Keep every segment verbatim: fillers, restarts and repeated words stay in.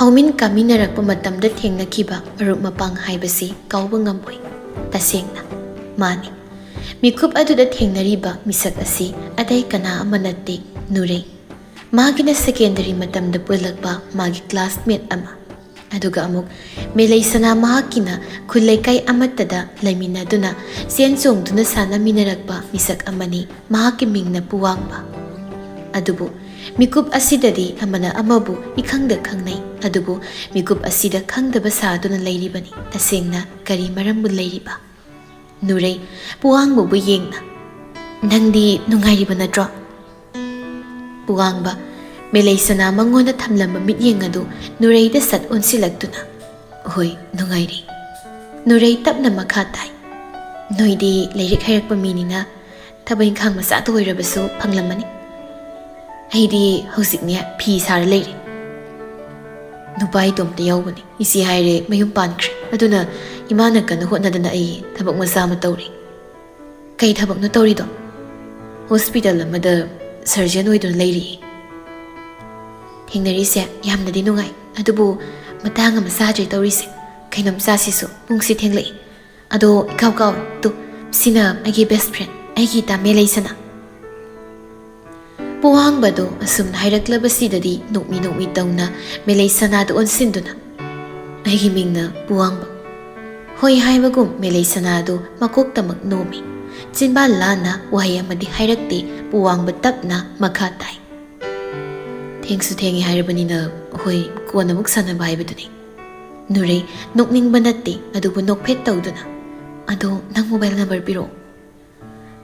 ꯍꯧꯃꯤꯟ ꯀꯥꯃꯤꯟꯅꯔꯛꯄ ꯃꯇꯝꯗ ꯊꯦꯡꯅꯈꯤꯕ ꯃꯔꯨꯞ ꯃꯄꯥꯡ ꯍꯥꯏꯕꯁꯤ ꯀꯥꯎꯕ ꯉꯝꯃꯣꯏ꯫ ꯇꯁꯦꯡꯅ, ꯃꯥꯅꯤ꯫ ꯃꯤꯀꯨꯞ ꯑꯗꯨꯗ ꯊꯦꯡꯅꯔꯤꯕ ꯃꯤꯁꯛ ꯑꯁꯤ ꯑꯇꯩ ꯀꯅꯥ ꯑꯃ ꯅꯠꯇꯦ, ꯅꯨꯔꯩ꯫ ꯃꯥꯒꯤꯅ ꯁꯦꯀꯦꯟꯗꯔꯤ ꯃꯇꯝꯗ ꯄꯨꯜꯂꯛꯄ ꯃꯥꯒꯤ ꯀ꯭ꯂꯥꯁꯃꯦꯠ ꯑꯃ꯫ ꯑꯗꯨꯒ ꯑꯃꯨꯛ ꯃꯦꯂꯩꯁꯅꯥ ꯃꯍꯥꯛꯀꯤꯅ ꯈꯨꯜ ꯂꯩꯀꯥꯏ ꯑꯃꯠꯇꯗ ꯂꯩꯃꯤꯟꯅꯗꯨꯅ ꯆꯦꯟ ꯆꯣꯡꯗꯨꯅ ꯁꯥꯟꯅꯃꯤꯟꯅꯔꯛꯄ ꯃꯤꯁꯛ ꯑꯃꯅꯤ꯫ ꯃꯍꯥꯛꯀꯤ ꯃꯤꯡꯅ ꯄꯨꯋꯥꯡꯕ꯫ ꯑꯗꯨꯕꯨ ꯃꯤꯀꯨꯞ ꯑꯁꯤꯗꯗꯤ ꯑꯃꯅ ꯑꯃꯕꯨ ꯏꯈꯪꯗ ꯈꯪꯅꯩ꯫ ꯑꯗꯨꯕꯨ ꯃꯤꯀꯨꯞ ꯑꯁꯤꯗ ꯈꯪꯗꯕ ꯁꯥꯗꯨꯅ ꯂꯩꯔꯤꯕꯅꯤ꯫ ꯇꯁꯦꯡꯅ ꯀꯔꯤ ꯃꯔꯝꯕꯨ ꯂꯩꯔꯤꯕ? ꯅꯨꯔꯩ, ꯄꯨꯋꯥꯡꯕꯕꯨ ꯌꯦꯡꯅ, "ꯅꯪꯗꯤ ꯅꯨꯡꯉꯥꯏꯔꯤꯕ ꯅꯠꯇ꯭ꯔꯣ?" ꯄꯨꯋꯥꯡꯕ, ꯃꯦꯂꯩꯁꯅꯥ ꯃꯉꯣꯟꯗ ꯊꯝꯂꯝꯕ ꯃꯤꯠꯌꯦꯡ ꯑꯗꯨ ꯅꯨꯔꯩꯗ ꯁꯠ ꯑꯣꯟꯁꯤꯜꯂꯛꯇꯨꯅ, "ꯍꯣꯏ, ꯅꯨꯡꯉꯥꯏꯔꯤ꯫" ꯅꯨꯔꯩ ꯇꯞꯅ ꯃꯈꯥ ꯇꯥꯏ, "ꯅꯣꯏꯗꯤ ꯂꯥꯏꯔꯤꯛ ꯍꯩꯔꯛꯄ ꯃꯤꯅꯤꯅ ꯊꯕꯛ ꯏꯪꯈꯥꯡ ꯃꯆꯥꯇ ꯑꯣꯏꯔꯕꯁꯨ ꯐꯪꯂꯝꯃꯅꯤ꯫ ꯑꯩꯗꯤ ꯍꯧꯖꯤꯛꯅꯦ ꯐꯤ ꯁꯥꯔ ꯂꯩꯔꯤ꯫ ꯅꯨꯄꯥ ꯏꯇꯣꯝꯇ ꯌꯥꯎꯕꯅꯤ꯫ ꯏꯆꯦ ꯍꯥꯏꯔꯦ ꯃꯌꯨꯝ ꯄꯥꯟꯈ꯭ꯔꯦ꯫ ꯑꯗꯨꯅ ꯏꯃꯥꯅ ꯀꯟꯅ ꯍꯣꯠꯅꯗꯅ ꯑꯩ ꯊꯕꯛ ꯃꯆꯥ ꯑꯃ ꯇꯧꯔꯤ꯫" "ꯀꯩ ꯊꯕꯛꯅꯣ ꯇꯧꯔꯤꯗꯣ?" "ꯍꯣꯁꯄꯤꯇꯥꯜ ꯑꯃꯗ ꯁꯔꯖꯟ ꯑꯣꯏꯗꯨꯅ ꯂꯩꯔꯤ꯫" "ꯊꯦꯡꯅꯔꯤꯁꯦ ꯌꯥꯝꯅꯗꯤ ꯅꯨꯡꯉꯥꯏ, ꯑꯗꯨꯕꯨ ꯃꯇꯥꯡ ꯑꯃ ꯆꯥꯗ꯭ꯔꯦ ꯇꯧꯔꯤꯁꯦ꯫ ꯀꯩꯅꯣꯝ ꯆꯥꯁꯤꯁꯨ, ꯄꯨꯡꯁꯤ ꯊꯦꯡꯂꯛꯏ꯫ ꯑꯗꯣ ꯏꯀꯥꯎ ꯀꯥꯎ, ꯇꯨ, ꯁꯤꯅ ꯑꯩꯒꯤ ꯕꯦꯁ ꯐ꯭ꯔꯦꯟ, ꯑꯩꯒꯤ ꯏꯇꯥ ꯃꯦꯂꯩꯁꯅꯥ꯫" ꯄꯨꯋꯥꯡꯕꯗꯣ ꯑꯁꯨꯝꯅ ꯍꯥꯏꯔꯛꯂꯕꯁꯤꯗꯗꯤ ꯅꯣꯛꯃꯤ ꯅꯣꯛꯃꯤ ꯇꯧꯅ ꯃꯦꯂꯩꯁꯅꯥꯗ ꯑꯣꯟꯁꯤꯟꯗꯨꯅ, "ꯑꯩꯒꯤ ꯃꯤꯡꯅ ꯄꯨꯋꯥꯡꯕ꯫" ꯍꯣꯏ ꯍꯥꯏꯕꯒꯨꯝ ꯃꯦꯂꯩꯁꯅꯥꯗꯨ ꯃꯀꯣꯛꯇꯃꯛ ꯅꯣꯝꯃꯤ꯫ ꯆꯤꯟꯕꯥꯜ ꯂꯥꯟꯅ ꯋꯥꯍꯩ ꯑꯃꯗꯤ ꯍꯥꯏꯔꯛꯇꯦ꯫ ꯄꯨꯋꯥꯡꯕ ꯇꯞꯅ ꯃꯈꯥ ꯇꯥꯏ, "ꯊꯦꯡꯁꯨ ꯊꯦꯡꯉꯦ ꯍꯥꯏꯔꯕꯅꯤꯅ, ꯍꯣꯏ, ꯀꯣꯟꯅ ꯑꯃꯨꯛ ꯁꯥꯟꯅꯕ ꯍꯥꯏꯕꯗꯨꯅꯤ꯫" ꯅꯨꯔꯩ, ꯅꯣꯛꯅꯤꯡꯕ ꯅꯠꯇꯦ, ꯑꯗꯨꯕꯨ ꯅꯣꯛꯐꯦꯠ ꯇꯧꯗꯨꯅ, "ꯑꯗꯣ ꯅꯪ ꯃꯣꯕꯥꯏꯜ ꯅꯝꯕꯔ ꯄꯤꯔꯛꯑꯣ꯫"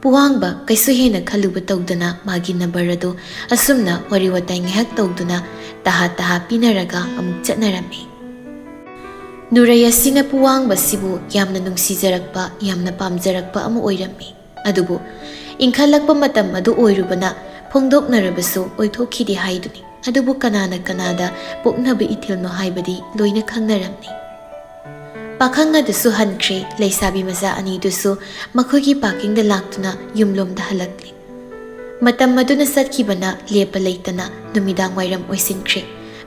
ꯄꯨꯋꯥꯡꯕ ꯀꯩꯁꯨ ꯍꯦꯟꯅ ꯈꯜꯂꯨꯕ ꯇꯧꯗꯅ ꯃꯥꯒꯤ ꯅꯝꯕꯔ ꯑꯗꯨ ꯑꯁꯨꯝꯅ ꯋꯥꯔꯤ ꯋꯥꯇꯥꯏ ꯉꯥꯏꯍꯥꯛ ꯇꯧꯗꯨꯅ ꯇꯍꯥ ꯇꯍꯥ ꯄꯤꯅꯔꯒ ꯑꯃꯨꯛ ꯆꯠꯅꯔꯝꯃꯤ꯫ ꯅꯨꯔꯩ ꯑꯁꯤꯅ ꯄꯨꯋꯥꯡꯕꯁꯤꯕꯨ ꯌꯥꯝꯅ ꯅꯨꯡꯁꯤꯖꯔꯛꯄ, ꯌꯥꯝꯅ ꯄꯥꯝꯖꯔꯛꯄ ꯑꯃ ꯑꯣꯏꯔꯝꯃꯤ꯫ ꯑꯗꯨꯕꯨ ꯏꯟꯈꯠꯂꯛꯄ ꯃꯇꯝ ꯑꯗꯨ ꯑꯣꯏꯔꯨꯕꯅ ꯐꯣꯡꯗꯣꯛꯅꯔꯕꯁꯨ ꯑꯣꯏꯊꯣꯛꯈꯤꯗꯦ ꯍꯥꯏꯗꯨꯅꯤ꯫ ꯑꯗꯨꯕꯨ ꯀꯅꯥꯅ ꯀꯅꯥꯗ ꯄꯣꯛꯅꯕ ꯏꯊꯤꯜꯅꯣ ꯍꯥꯏꯕꯗꯤ ꯂꯣꯏꯅ ꯈꯪꯅꯔꯝꯃꯤ꯫ ꯄꯥꯈꯪ ꯑꯗꯨꯁꯨ ꯍꯟꯈ꯭ꯔꯦ, ꯂꯩꯁꯥꯕꯤ ꯃꯆꯥ ꯑꯅꯤꯗꯨꯁꯨ ꯃꯈꯣꯏꯒꯤ ꯄꯥꯀꯤꯡꯗ ꯂꯥꯛꯇꯨꯅ ꯌꯨꯝꯂꯣꯝꯗ ꯍꯜꯂꯛꯂꯦ꯫ ꯃꯇꯝ ꯑꯗꯨꯅ ꯆꯠꯈꯤꯕꯅ ꯂꯦꯞꯄ ꯂꯩꯇꯅ ꯅꯨꯃꯤꯗꯥꯡ ꯋꯥꯏꯔꯝ ꯑꯣꯏꯁꯤꯟꯈ꯭ꯔꯦ꯫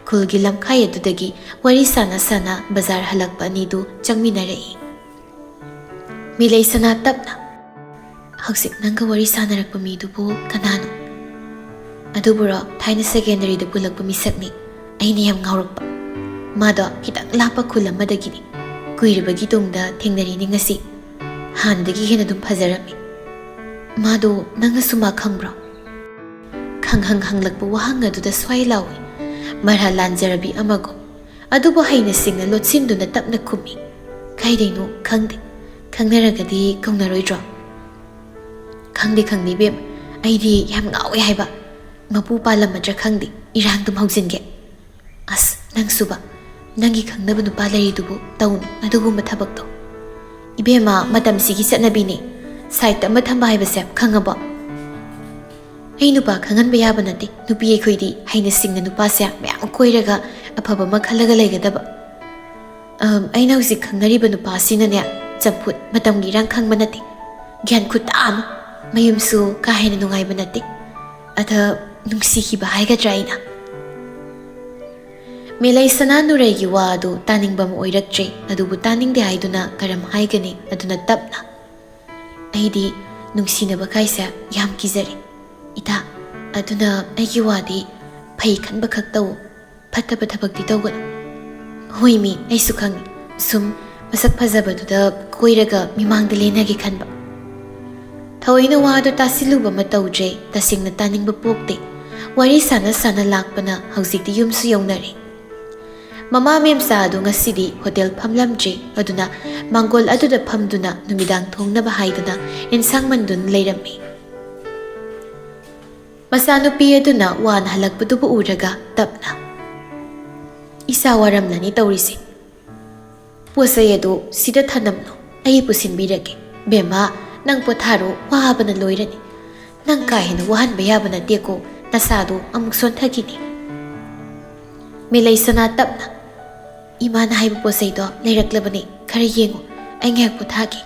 ꯈꯨꯜꯒꯤ ꯂꯝꯈꯥꯏ ꯑꯗꯨꯗꯒꯤ ꯋꯥꯔꯤ ꯁꯥꯟꯅ ꯁꯥꯟꯅ ꯕꯖꯥꯔ ꯍꯜꯂꯛꯄ ꯑꯅꯤꯗꯨ ꯆꯪꯃꯤꯟꯅꯔꯛꯏ꯫ ꯃꯤꯂꯩꯁꯅꯥ ꯇꯞꯅ, "ꯍꯧꯖꯤꯛ ꯅꯪꯒ ꯋꯥꯔꯤ ꯁꯥꯟꯅꯔꯛꯄ ꯃꯤꯗꯨꯕꯨ ꯀꯅꯥꯅꯣ?" "ꯑꯗꯨꯕꯨꯔꯣ, ꯊꯥꯏꯅ ꯁꯦꯀꯦꯟꯗꯔꯤꯗ ꯄꯨꯜꯂꯛꯄ ꯃꯤꯁꯛꯅꯤ꯫ ꯑꯩꯅ ꯌꯥꯝ ꯉꯥꯎꯔꯛꯄ꯫ ꯃꯥꯗꯣ ꯈꯤꯇꯪ ꯂꯥꯞꯄ ꯈꯨꯜ ꯑꯃꯗꯒꯤꯅꯤ꯫ ꯀꯨꯏꯔꯕꯒꯤ ꯇꯨꯡꯗ ꯊꯦꯡꯅꯔꯤꯅꯤ ꯉꯁꯤ꯫ ꯍꯥꯟꯅꯗꯒꯤ ꯍꯦꯟꯅ ꯑꯗꯨꯝ ꯐꯖꯔꯝꯃꯤ꯫ ꯃꯥꯗꯣ ꯅꯪꯅꯁꯨ ꯃꯥ ꯈꯪꯕ꯭ꯔꯣ?" ꯈꯪꯍꯪ ꯍꯪꯂꯛꯄ ꯋꯥꯍꯪ ꯑꯗꯨꯗ ꯁ꯭ꯋꯥꯏ ꯂꯥꯎꯏ꯫ ꯃꯔꯥ ꯂꯥꯟꯖꯔꯕꯤ ꯑꯃꯒꯨꯝ꯫ ꯑꯗꯨꯕꯨ ꯍꯩꯅ ꯁꯤꯡꯅ ꯂꯣꯠꯁꯤꯟꯗꯨꯅ ꯇꯞꯅ ꯈꯨꯝꯃꯤ꯫ "ꯀꯥꯏꯗꯩꯅꯣ ꯈꯪꯗꯦ꯫ ꯈꯪꯅꯔꯒꯗꯤ ꯀꯧꯅꯔꯣꯏꯗ꯭ꯔꯣ?" "ꯈꯪꯗꯦ, ꯈꯪꯗꯦ ꯏꯕꯦꯝ꯫ ꯑꯩꯗꯤ ꯌꯥꯝ ꯉꯥꯎꯋꯦ ꯍꯥꯏꯕ꯫ ꯃꯄꯨ ꯄꯥꯜꯂꯝꯃꯗ꯭ꯔꯥ ꯈꯪꯗꯦ꯫ ꯏꯔꯥꯡꯗꯨꯝ ꯍꯧꯖꯤꯟꯒꯦ꯫ ꯑꯁ, ꯅꯪꯁꯨꯕ, ꯅꯪꯒꯤ ꯈꯪꯅꯕ ꯅꯨꯄꯥ ꯂꯩꯔꯤꯗꯨꯕꯨ ꯇꯧꯅꯨ ꯑꯗꯨꯒꯨꯝꯕ ꯊꯕꯛꯇꯣ꯫ ꯏꯕꯦꯝꯃ, ꯃꯇꯝꯁꯤꯒꯤ ꯆꯠꯅꯕꯤꯅꯦ꯫ ꯁꯥꯏꯠ ꯑꯃ ꯊꯝꯕ ꯍꯥꯏꯕꯁꯦ ꯈꯪꯉꯕꯣ?" "ꯑꯩ ꯅꯨꯄꯥ ꯈꯪꯍꯟꯕ ꯌꯥꯕ ꯅꯠꯇꯦ꯫ ꯅꯨꯄꯤ ꯑꯩꯈꯣꯏꯗꯤ ꯍꯩꯅ ꯁꯤꯡꯅ ꯅꯨꯄꯥꯁꯦ ꯃꯌꯥꯝ ꯀꯣꯏꯔꯒ ꯑꯐꯕ ꯑꯃ ꯈꯜꯂꯒ ꯂꯩꯒꯗꯕ꯫ ꯑꯝ, ꯑꯩꯅ ꯍꯧꯖꯤꯛ ꯈꯪꯅꯔꯤꯕ ꯅꯨꯄꯥꯁꯤꯅꯅꯦ, ꯆꯝꯐꯨꯠ, ꯃꯇꯝꯒꯤ ꯏꯔꯥꯡ ꯈꯪꯕ ꯅꯠꯇꯦ꯫ ꯒ꯭ꯌꯥꯟ ꯈꯨꯇꯥ ꯑꯃ꯫ ꯃꯌꯨꯝꯁꯨ ꯀꯥ ꯍꯦꯟꯅ ꯅꯨꯡꯉꯥꯏꯕ ꯅꯠꯇꯦ꯫ ꯑꯗ ꯅꯨꯡꯁꯤꯈꯤꯕ ꯍꯥꯏꯒꯗ꯭ꯔꯥ ꯑꯩꯅ?" ꯃꯤꯂꯩꯁꯅꯥ ꯅꯨꯔꯩꯒꯤ ꯋꯥ ꯑꯗꯨ ꯇꯥꯅꯤꯡꯕ ꯑꯃ ꯑꯣꯏꯔꯛꯇ꯭ꯔꯦ, ꯑꯗꯨꯕꯨ ꯇꯥꯅꯤꯡꯗꯦ ꯍꯥꯏꯗꯨꯅ ꯀꯔꯝ ꯍꯥꯏꯒꯅꯤ? ꯑꯗꯨꯅ ꯇꯞꯅ, "ꯑꯩꯗꯤ ꯅꯨꯡꯁꯤꯅꯕ ꯀꯥꯏꯁꯦ ꯌꯥꯝ ꯀꯤꯖꯔꯦ, ꯏꯇꯥ꯫ ꯑꯗꯨꯅ ꯑꯩꯒꯤ ꯋꯥꯗꯤ ꯐꯩ ꯈꯟꯕ ꯈꯛ ꯇꯧ, ꯐꯠꯇꯕ ꯊꯕꯛꯇꯤ ꯇꯧꯒꯅꯨ꯫" "ꯍꯣꯏ ꯃꯤ, ꯑꯩꯁꯨ ꯈꯪꯉꯤ꯫ ꯁꯨꯝ ꯃꯁꯛ ꯐꯖꯕꯗꯨꯗ ꯀꯣꯏꯔꯒ ꯃꯤꯃꯥꯡꯗ ꯂꯦꯟꯅꯒꯦ ꯈꯟꯕ꯫" ꯊꯑꯣꯏꯅ ꯋꯥꯗꯨ ꯇꯥꯁꯤꯜꯂꯨꯕ ꯑꯃ ꯇꯧꯗ꯭ꯔꯦ, ꯇꯁꯦꯡꯅ ꯇꯥꯅꯤꯡꯕ ꯄꯣꯛꯇꯦ꯫ ꯋꯥꯔꯤ ꯁꯥꯟꯅ ꯁꯥꯟꯅ ꯂꯥꯛꯄꯅ ꯍꯧꯖꯤꯛꯇꯤ ꯌꯨꯝꯁꯨ ꯌꯧꯅꯔꯦ꯫ ꯃꯃꯥ ꯃꯦꯝꯆꯥ ꯑꯗꯨ ꯉꯁꯤꯗꯤ ꯍꯣꯇꯦꯜ ꯐꯝꯂꯝꯗ꯭ꯔꯦ, ꯑꯗꯨꯅ ꯃꯥꯡꯒꯣꯜ ꯑꯗꯨꯗ ꯐꯝꯗꯨꯅ ꯅꯨꯃꯤꯗꯥꯡ ꯊꯣꯡꯅꯕ ꯍꯥꯏꯗꯨꯅ ꯑꯦꯟꯁꯥꯡ ꯃꯟꯗꯨꯅ ꯂꯩꯔꯝꯃꯤ꯫ ꯃꯆꯥꯅꯨꯄꯤ ꯑꯗꯨꯅ ꯋꯥꯅ ꯍꯜꯂꯛꯄꯗꯨꯕꯨ ꯎꯔꯒ ꯇꯞꯅ, "ꯏꯆꯥ ꯋꯥꯔꯝꯂꯅꯤ ꯇꯧꯔꯤꯁꯦ꯫ ꯄꯣꯠ ꯆꯩ ꯑꯗꯨ ꯁꯤꯗ ꯊꯅꯝꯂꯣ, ꯑꯩ ꯄꯨꯁꯤꯟꯕꯤꯔꯒꯦ꯫ ꯕꯦꯝꯃ, ꯅꯪ ꯄꯣꯊꯥꯔꯣ, ꯋꯥꯕꯅ ꯂꯣꯏꯔꯅꯤ꯫ ꯅꯪ ꯀꯥ ꯍꯦꯟꯅ ꯋꯥꯍꯟꯕ ꯌꯥꯕ ꯅꯠꯇꯦꯀꯣ, ꯅꯁꯥꯗꯣ ꯑꯃꯨꯛ ꯁꯣꯟꯊꯈꯤꯅꯤ꯫" ꯃꯤꯂꯩꯁꯅꯥ ꯇꯞꯅ, "ꯏꯃꯥꯅ ꯍꯥꯏꯕ ꯄꯣꯠ ꯆꯩꯗꯣ ꯂꯩꯔꯛꯂꯕꯅꯤ, ꯈꯔ ꯌꯦꯡꯉꯨ, ꯑꯩ ꯉꯥꯏꯍꯥꯛ ꯄꯣꯊꯥꯒꯦ꯫"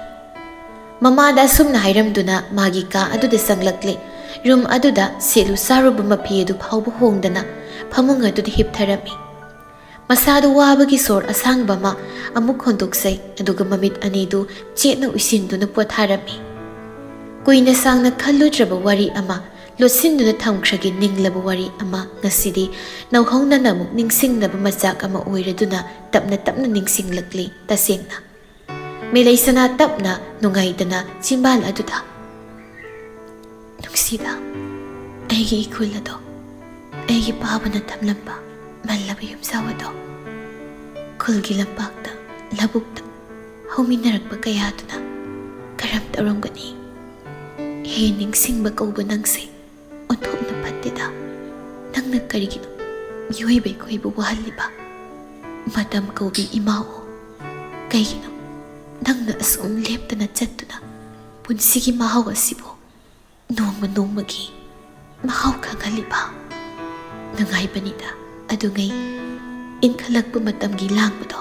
ꯃꯃꯥꯗ ꯑꯁꯨꯝꯅ ꯍꯥꯏꯔꯝꯗꯨꯅ ꯃꯥꯒꯤ ꯀꯥ ꯑꯗꯨꯗ ꯆꯪꯂꯛꯂꯦ꯫ ꯔꯨꯝ ꯑꯗꯨꯗ ꯁꯦꯠꯂꯨ ꯆꯥꯔꯨꯕ ꯃꯐꯤ ꯑꯗꯨ ꯐꯥꯎꯕ ꯍꯣꯡꯗꯅ ꯐꯃꯨꯡ ꯑꯗꯨꯗ ꯍꯤꯞꯊꯔꯝꯃꯤ꯫ ꯃꯁꯥꯗꯨ ꯋꯥꯕꯒꯤ ꯁꯣꯔ ꯑꯁꯥꯡꯕ ꯑꯃ ꯑꯃꯨꯛ ꯍꯣꯟꯗꯣꯛꯆꯩ, ꯑꯗꯨꯒ ꯃꯃꯤꯠ ꯑꯅꯤꯗꯨ ꯆꯦꯠꯅ ꯎꯏꯁꯤꯟꯗꯨꯅ ꯄꯣꯊꯥꯔꯝꯃꯤ꯫ ꯀꯨꯏꯅ ꯁꯥꯡꯅ ꯈꯜꯂꯨꯗ꯭ꯔꯕ ꯋꯥꯔꯤ ꯑꯃ, ꯂꯣꯠꯁꯤꯟꯗꯨꯅ ꯊꯝꯈ꯭ꯔꯒꯦ ꯅꯤꯡꯂꯕ ꯋꯥꯔꯤ ꯑꯃ ꯉꯁꯤꯗꯤ ꯅꯧꯍꯧꯅꯅ ꯑꯃꯨꯛ ꯅꯤꯡꯁꯤꯡꯅꯕ ꯃꯆꯥꯛ ꯑꯃ ꯑꯣꯏꯔꯗꯨꯅ ꯇꯞꯅ ꯇꯞꯅ ꯅꯤꯡꯁꯤꯡꯂꯛꯂꯤ꯫ ꯇꯁꯦꯡꯅ ꯃꯦꯂꯩꯁꯅꯥ ꯇꯞꯅ ꯅꯨꯡꯉꯥꯏꯇꯅ ꯆꯤꯝꯕꯥꯜ ꯑꯗꯨꯗ, "ꯅꯨꯡꯁꯤꯗ, ꯑꯩꯒꯤ ꯏꯈꯨꯜ ꯑꯗꯣ, ꯑꯩꯒꯤ ꯄꯥꯕꯅ ꯊꯝꯂꯝꯕ ꯃꯜꯂꯕ ꯌꯨꯝꯖꯥꯎ ꯑꯗꯣ, ꯈꯨꯜꯒꯤ ꯂꯝꯄꯥꯛꯇ, ꯂꯧꯕꯨꯛꯇ ꯍꯧꯃꯤꯟꯅꯔꯛꯄ ꯀꯌꯥꯗꯨꯅ ꯀꯔꯝ ꯇꯧꯔꯝꯒꯅꯤ? ꯍꯦ ꯅꯤꯡꯁꯤꯡꯕ ꯀꯧꯕ ꯅꯪꯁꯦ ꯑꯣꯟꯊꯣꯛꯅ ꯐꯠꯇꯦꯗ꯫ ꯅꯪꯅ ꯀꯔꯤꯒꯤꯅꯣ ꯃꯤꯑꯣꯏꯕ ꯑꯩꯈꯣꯏꯕꯨ ꯋꯥꯍꯜꯂꯤꯕ? ꯃꯇꯝ ꯀꯧꯕꯤ ꯏꯃꯥꯑꯣ, ꯀꯩꯒꯤꯅꯣ ꯅꯪꯅ ꯑꯁꯨꯝ ꯂꯦꯞꯇꯅ ꯆꯠꯇꯨꯅ ꯄꯨꯟꯁꯤꯒꯤ ꯃꯍꯥꯎ ꯑꯁꯤꯕꯨ ꯅꯣꯡꯃ ꯅꯣꯡꯃꯒꯤ ꯃꯍꯥꯎ ꯈꯪꯍꯜꯂꯤꯕ?" ꯅꯨꯡꯉꯥꯏꯕꯅꯤꯗ ꯑꯗꯨꯉꯩ ꯏꯟꯈꯠꯂꯛꯄ ꯃꯇꯝꯒꯤ ꯂꯥꯡꯕꯗꯣ꯫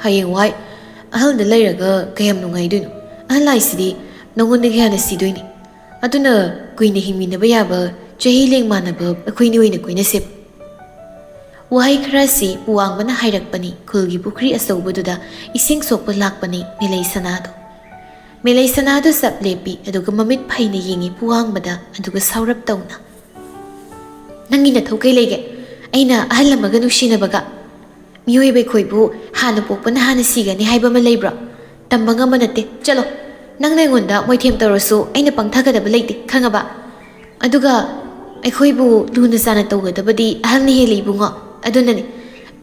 ꯍꯌꯦꯡꯋꯥꯏ ꯑꯍꯜꯗ ꯂꯩꯔꯒ ꯀꯌꯥꯝ ꯅꯨꯡꯉꯥꯏꯗꯣꯏꯅꯣ? ꯑꯍꯜ ꯍꯥꯏꯁꯤꯗꯤ ꯅꯉꯣꯟꯗꯒꯤ ꯍꯥꯟꯅ ꯁꯤꯗꯣꯏꯅꯤ꯫ ꯑꯗꯨꯅ ꯀꯨꯏꯅ ꯍꯤꯡꯃꯤꯟꯅꯕ ꯌꯥꯕ ꯆꯍꯤ ꯂꯦꯡ ꯃꯥꯟꯅꯕ ꯑꯩꯈꯣꯏꯅꯤ ꯑꯣꯏꯅ ꯀꯣꯏꯅꯁꯦꯕ꯫ ꯋꯥꯍꯩ ꯈꯔꯁꯤ ꯄꯨꯋꯥꯡꯕꯅ ꯍꯥꯏꯔꯛꯄꯅꯤ ꯈꯨꯜꯒꯤ ꯄꯨꯈ꯭ꯔꯤ ꯑꯆꯧꯕꯗꯨꯗ ꯏꯁꯤꯡ ꯁꯣꯛꯄ ꯂꯥꯛꯄꯅꯤ ꯃꯦꯂꯩ ꯁꯅꯥꯗꯣ꯫ ꯃꯦꯂꯩ ꯁꯅꯥꯗꯣ ꯆꯞ ꯂꯦꯞꯄꯤ, ꯑꯗꯨꯒ ꯃꯃꯤꯠ ꯐꯩꯅ ꯌꯦꯡꯉꯤ ꯄꯨꯋꯥꯡꯕꯗ, ꯑꯗꯨꯒ ꯁꯥꯎꯔꯞ ꯇꯧꯅ, "ꯅꯪꯒꯤ ꯅꯊꯧ ꯀꯩ ꯂꯩꯒꯦ? ꯑꯩꯅ ꯑꯍꯜ ꯑꯃꯒ ꯅꯨꯡꯁꯤꯅꯕꯒ? ꯃꯤꯑꯣꯏꯕ ꯑꯩꯈꯣꯏꯕꯨ ꯍꯥꯟꯅ ꯄꯣꯛꯄꯅ ꯍꯥꯟꯅ ꯁꯤꯒꯅꯤ ꯍꯥꯏꯕ ꯑꯃ ꯂꯩꯕ꯭ꯔꯣ? ꯇꯝꯕ ꯉꯝꯕ ꯅꯠꯇꯦ꯫ ꯆꯠꯂꯣ, ꯅꯪꯅ ꯑꯩꯉꯣꯟꯗ ꯃꯣꯏꯊꯦꯝ ꯇꯧꯔꯁꯨ ꯑꯩꯅ ꯄꯪꯊꯒꯗꯕ ꯂꯩꯇꯦ, ꯈꯪꯉꯕ? ꯑꯗꯨꯒ ꯑꯩꯈꯣꯏꯕꯨ ꯂꯨꯅ ꯆꯥꯟꯅ ꯇꯧꯒꯗꯕꯗꯤ ꯑꯍꯜꯅ ꯍꯦꯜꯂꯤ ꯏꯕꯨꯡꯉꯣ꯫ ꯑꯗꯨꯅꯅꯤ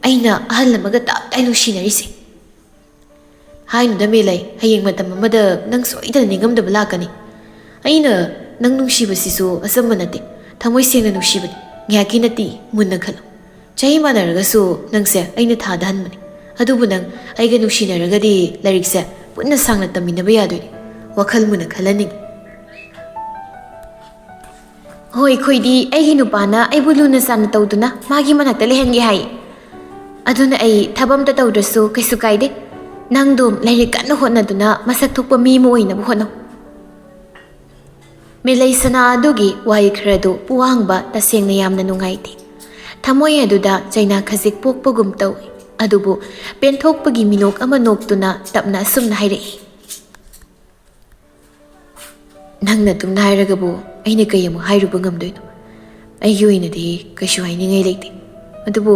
ꯑꯩꯅ ꯑꯍꯜ ꯑꯃꯒ ꯇꯞ ꯇꯥꯏ ꯅꯨꯡꯁꯤꯅꯔꯤꯁꯦ꯫" ꯍꯥꯏꯅꯨꯗ ꯃꯦꯂꯩ, ꯍꯌꯦꯡ ꯃꯇꯝ ꯑꯃꯗ ꯅꯪ ꯁꯣꯏꯗꯅ ꯅꯤꯡꯉꯝꯗꯕ ꯂꯥꯛꯀꯅꯤ꯫ ꯑꯩꯅ ꯅꯪ ꯅꯨꯡꯁꯤꯕꯁꯤꯁꯨ ꯑꯆꯝꯕ ꯅꯠꯇꯦ, ꯊꯃꯣꯏ ꯁꯦꯡꯅ ꯅꯨꯡꯁꯤꯕꯅꯤ꯫ ꯉꯥꯏꯍꯥꯛꯀꯤ ꯅꯠꯇꯦ, ꯃꯨꯟꯅ ꯈꯜꯂꯨ꯫ ꯆꯍꯤ ꯃꯥꯟꯅꯔꯒꯁꯨ ꯅꯪꯁꯦ ꯑꯩꯅ ꯊꯥꯗ ꯍꯟꯕꯅꯤ꯫ ꯑꯗꯨꯕꯨ ꯅꯪ ꯑꯩꯒ ꯅꯨꯡꯁꯤꯅꯔꯒꯗꯤ ꯂꯥꯏꯔꯤꯛꯁꯦ ꯄꯨꯟꯅ ꯁꯥꯡꯅ ꯇꯝꯃꯤꯟꯅꯕ ꯌꯥꯗꯣꯏꯅꯤ꯫ ꯋꯥꯈꯜ ꯃꯨꯟꯅ ꯈꯜꯍꯟꯅꯤꯡꯉꯤ꯫ ꯍꯣꯏ, ꯑꯩꯈꯣꯏꯗꯤ ꯑꯩꯒꯤ ꯅꯨꯄꯥꯅ ꯑꯩꯕꯨ ꯂꯨꯅ ꯆꯥꯟꯅ ꯇꯧꯗꯨꯅ ꯃꯥꯒꯤ ꯃꯅꯥꯛꯇ ꯂꯩꯍꯟꯒꯦ ꯍꯥꯏ꯫ ꯑꯗꯨꯅ ꯑꯩ ꯊꯕꯛ ꯑꯝꯇ ꯇꯧꯗ꯭ꯔꯁꯨ ꯀꯩꯁꯨ ꯀꯥꯏꯗꯦ꯫ ꯅꯪꯗꯨꯝ ꯂꯥꯏꯔꯤꯛ ꯀꯟꯅ ꯍꯣꯠꯅꯗꯨꯅ ꯃꯁꯛ ꯊꯣꯛꯄ ꯃꯤ ꯑꯃ ꯑꯣꯏꯅꯕ ꯍꯣꯠꯅꯧ꯫ ꯃꯦꯂꯩꯁꯅꯥ ꯑꯗꯨꯒꯤ ꯋꯥꯍꯩ ꯈꯔꯗꯨ ꯄꯨꯋꯥꯡꯕ ꯇꯁꯦꯡꯅ ꯌꯥꯝꯅ ꯅꯨꯡꯉꯥꯏꯇꯦ꯫ ꯊꯃꯣꯏ ꯑꯗꯨꯗ ꯆꯩꯅꯥ ꯈꯖꯤꯛ ꯄꯣꯛꯄꯒꯨꯝ ꯇꯧꯏ꯫ ꯑꯗꯨꯕꯨ ꯄꯦꯟꯊꯣꯛꯄꯒꯤ ꯃꯤꯅꯣꯛ ꯑꯃ ꯅꯣꯛꯇꯨꯅ ꯇꯞꯅ ꯑꯁꯨꯝꯅ ꯍꯥꯏꯔꯛꯏ, "ꯅꯪꯅ ꯑꯗꯨꯝꯅ ꯍꯥꯏꯔꯒꯕꯨ ꯑꯩꯅ ꯀꯩ ꯑꯃꯨꯛ ꯍꯥꯏꯔꯨꯕ ꯉꯝꯗꯣꯏꯅꯣ? ꯑꯩꯒꯤ ꯑꯣꯏꯅꯗꯤ ꯀꯩꯁꯨ ꯍꯥꯏꯅꯤꯡꯉꯥꯏ ꯂꯩꯇꯦ꯫ ꯑꯗꯨꯕꯨ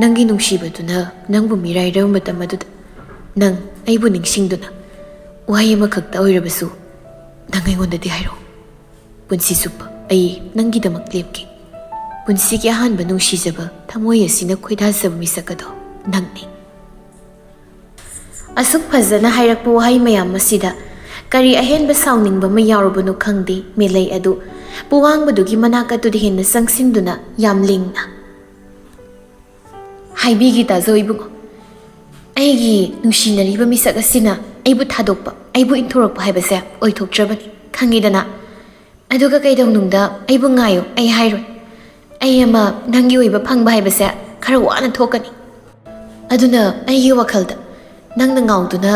ꯅꯪꯒꯤ ꯅꯨꯡꯁꯤꯕꯗꯨꯅ ꯅꯪꯕꯨ ꯃꯤꯔꯥꯏꯔꯕ ꯃꯇꯝ ꯑꯗꯨꯗ ꯅꯪ ꯑꯩꯕꯨ ꯅꯤꯡꯁꯤꯡꯗꯨꯅ ꯋꯥꯍꯩ ꯑꯃꯈꯛꯇ ꯑꯣꯏꯔꯕꯁꯨ ꯅꯪ ꯑꯩꯉꯣꯟꯗꯗꯤ ꯍꯥꯏꯔꯛꯑꯣ꯫ ꯄꯨꯟꯁꯤ ꯆꯨꯞꯄ ꯑꯩ ꯅꯪꯒꯤꯗꯃꯛ ꯂꯦꯞꯀꯦ꯫ ꯄꯨꯟꯁꯤꯒꯤ ꯑꯍꯥꯟꯕ ꯅꯨꯡꯁꯤꯖꯕ ꯊꯃꯣꯏ ꯑꯁꯤꯅ ꯈꯣꯏꯗꯥꯖꯕ ꯃꯤꯁꯛ ꯑꯗꯣ ꯅꯪꯅꯤ꯫" ꯑꯁꯨꯛ ꯐꯖꯅ ꯍꯥꯏꯔꯛꯄ ꯋꯥꯍꯩ ꯃꯌꯥꯝ ꯑꯁꯤꯗ ꯀꯔꯤ ꯑꯍꯦꯟꯕ ꯁꯥꯎꯅꯤꯡꯕ ꯑꯃ ꯌꯥꯎꯔꯕꯅꯣ ꯈꯪꯗꯦ, ꯃꯦꯂꯩ ꯑꯗꯨ ꯄꯨꯋꯥꯡꯕꯗꯨꯒꯤ ꯃꯅꯥꯛ ꯑꯗꯨꯗ ꯍꯦꯟꯅ ꯆꯪꯁꯤꯟꯗꯨꯅ ꯌꯥꯝ ꯂꯤꯡꯅ, "ꯍꯥꯏꯕꯤꯒꯦ ꯇꯥꯖꯧ ꯏꯕꯨꯡꯉꯣ, ꯑꯩꯒꯤ ꯅꯨꯡꯁꯤꯅꯔꯤꯕ ꯃꯤꯁꯛ ꯑꯁꯤꯅ ꯑꯩꯕꯨ ꯊꯥꯗꯣꯛꯄ, ꯑꯩꯕꯨ ꯏꯟꯊꯣꯔꯛꯄ ꯍꯥꯏꯕꯁꯦ ꯑꯣꯏꯊꯣꯛꯇ꯭ꯔꯕꯅꯤ, ꯈꯪꯉꯤꯗꯅ? ꯑꯗꯨꯒ ꯀꯩꯗꯧꯅꯨꯡꯗ ꯑꯩꯕꯨ ꯉꯥꯏꯌꯨ, ꯑꯩ ꯍꯥꯏꯔꯣꯏ꯫ ꯑꯩ ꯑꯃ ꯅꯪꯒꯤ ꯑꯣꯏꯕ ꯐꯪꯕ ꯍꯥꯏꯕꯁꯦ ꯈꯔ ꯋꯥꯅ ꯊꯣꯛꯀꯅꯤ꯫ ꯑꯗꯨꯅ ꯑꯩꯒꯤ ꯋꯥꯈꯜꯗ ꯅꯪꯅ ꯉꯥꯎꯗꯨꯅ